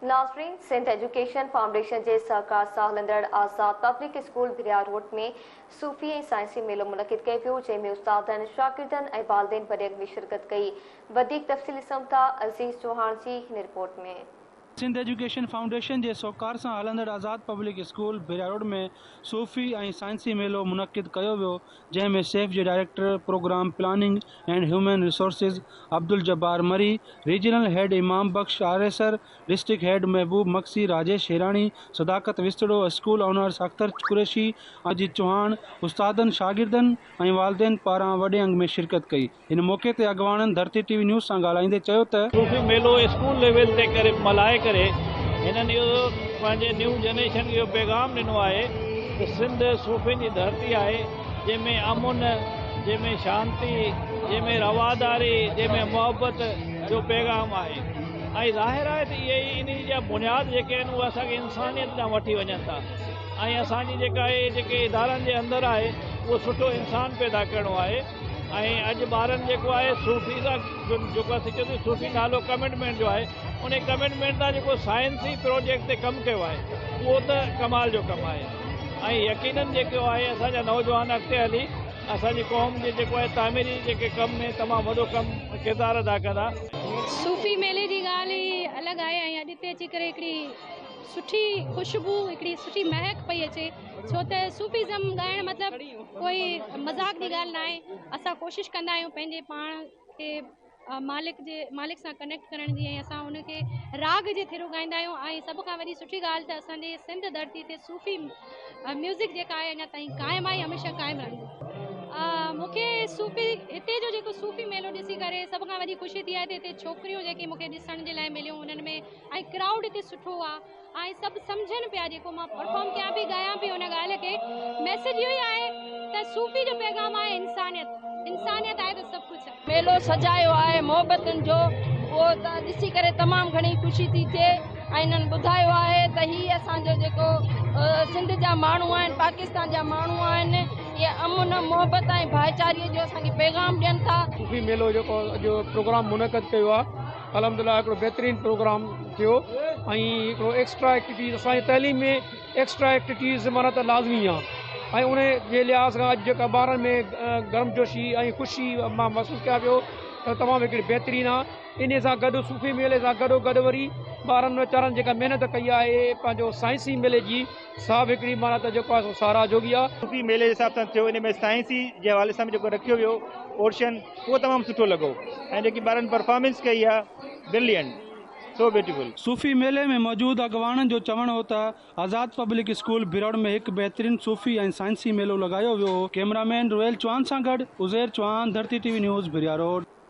ناظرين Sindh education foundation جي سهڪار سان هلندڙ آزاد پبلڪ اسڪول ڀريا روڊ ۾ صوفي ۽ سائنسي ميلو منعقد ڪيو ويو جنهن ۾ استادن، شاگردن ۽ والدين وڏي انگ ۾ شرڪت ڪئي. وڌيڪ تفصيل ڏسون ٿا عزيز چوهاڻ جي هن رپورٽ ۾. سنڌ ايجوڪيشن فائونڊيشن جي سهڪار سان هلندڙ آزاد پبلڪ اسڪول ڀريا روڊ ۾ صوفي ۽ سائنسي ميلو منعقد ڪيو ويو جنهن ۾ سيف جي director programme planning and human resources Abdul Jabbar Marri, regional head Imam Bakhsh Arisar, district head Mehboob Magsi, Rajesh Herani, Sadaqat Wastro, school owners Akhtar Qureshi, Ajit Chohan, استادن، شاگردن ۽ والدين پاران وڏي انگ ۾ شرڪت ڪئي. ان موقعي تي اڳواڻن ڌرتي ٽي وي نيوز سان ڳالهائيندي چيو ته. صوفي ميلو اسڪول ليول تي ڪري ملهائي ڪري هنن اهو پنهنجي نيو جنريشن کي اهو پيغام ڏنو آهي ته سنڌ صوفين جي ڌرتي آهي جنهن ۾ امن جنهن ۾ شانتي جنهن ۾ رواداري جنهن ۾ محبت جو پيغام آهي ۽ ظاهر آهي ته اهي ئي انهي جا بنياد جيڪي آهن اهي اسان کي انسانيت ڏانهن وٺي وڃن ٿا ۽ اسان جي جيڪا اهي جيڪي ادارن جي اندر آهي اهو سٺو انسان پيدا ڪرڻو آهي ۽ اڄ ٻارن جيڪو آهي صوفي سان جيڪو اسين چئون ٿا صوفي نالو ڪمٽمينٽ جو آهي انهي ڪمٽمينٽ سان جيڪو سائنسي پروجيڪٽ تي ڪم ڪيو آهي اهو ته ڪمال جو ڪم آهي ۽ يقينن جيڪو آهي اسان جا نوجوان اڳتي هلي اسان جي قوم جي جيڪو آهي تعميري جيڪي ڪم ۾ تمام وڏو ڪم ڪردار ادا ڪندا. صوفي ميلي جي ڳالهه ئي الڳ آهي ۽ اڄ هتي اچي ڪري هڪڙي سٺي خوشبو هڪڙي سٺي مهڪ پئي اچي ڇو ته صوفيزم ڳائڻ مطلب ڪوئي مذاق جي ڳالهه ناهي اسان ڪوشش ڪندا آهيون پنهنجي پاڻ کي مالڪ جي مالڪ سان ڪنيڪٽ ڪرڻ جي ۽ اسان ان کي راڳ جي ٿرو ڳائيندا آهيون ۽ سڀ کان وڏي سٺي ڳالهه ته اسان جي سنڌ ڌرتي تي صوفي ميوزڪ جيڪا آهي اڃا تائين قائم آهي هميشه قائم رهندي. مون کي صوفي هتي جو جيڪو صوفي ميلو ڏسي ڪري سڀ کان وڏي خوشي ٿي آهي ته هتي ڇوڪريون جيڪي مون کي ڏسڻ جي لاء مليون انهن ۾ ۽ ڪرائوڊ هتي سٺو آهي ۽ سڀ سمجهن پيا جيڪو مان پرفارم ڪيان پئي ڳايان پئي ان ڳالهه کي ميسيج اهو ئي آهي ته صوفي جو پيغام آهي انسانيت انسانيت آهي ته سڀ ڪجهه آهي. ميلو سجايو آهي محبتن جو اهو ته ڏسي ڪري تمام گهڻي خوشي ٿي ٿئي ۽ انهن ٻڌايو آهي ته هي اسان جو جيڪو سنڌ جا ماڻهو آهن پاڪستان جا ماڻهو آهن اهي امن محبت ۽ ڀائيچاري جو اسان کي پيغام ڏين ٿا. صوفي ميلو جيڪو اڄ پروگرام منعقد ڪيو آهي الحمدلله هڪڙو بهترين پروگرام ٿيو ۽ هڪڙو ايڪسٽرا ايڪٽيوٽيز اسان جي تعليم ۾ ايڪسٽرا ايڪٽيوٽيز معنيٰ ته لازمي آهي ۽ ان جي لحاظ کان اڄ جيڪا ٻارن ۾ گرم جوشي ۽ خوشي مان محسوس ڪيان پيو ته تمام هڪڙي بهترين آهي ان سان گڏ صوفي ميلي سان گڏو گڏ وري ٻارن ويچارن جيڪا محنت ڪئي آهي پنهنجو سائنسي ميلي جي سا به هڪڙي معنيٰ ته جيڪو آهي سو ساراهه جوڳي آهي. صوفي ميلي جي حساب سان ٿيو ان ۾ سائنسي جي حوالي سان به جيڪو رکيو ويو پورشن اهو تمام سٺو لڳو ۽ جيڪي ٻارن پرفارمنس ڪئي آ برلينٽ سو بيوٽيفل. صوفي ميلي ۾ موجود اڳواڻن جو چوڻ هو ته آزاد پبلڪ اسڪول ڀرڙ ۾ هڪ بهترين صوفي ۽ سائنسي ميلو لڳايو ويو هو ڪئميرا مين روهيل چوهان سان گڏ Uzair Chohan Dharti T V news Bhiria road.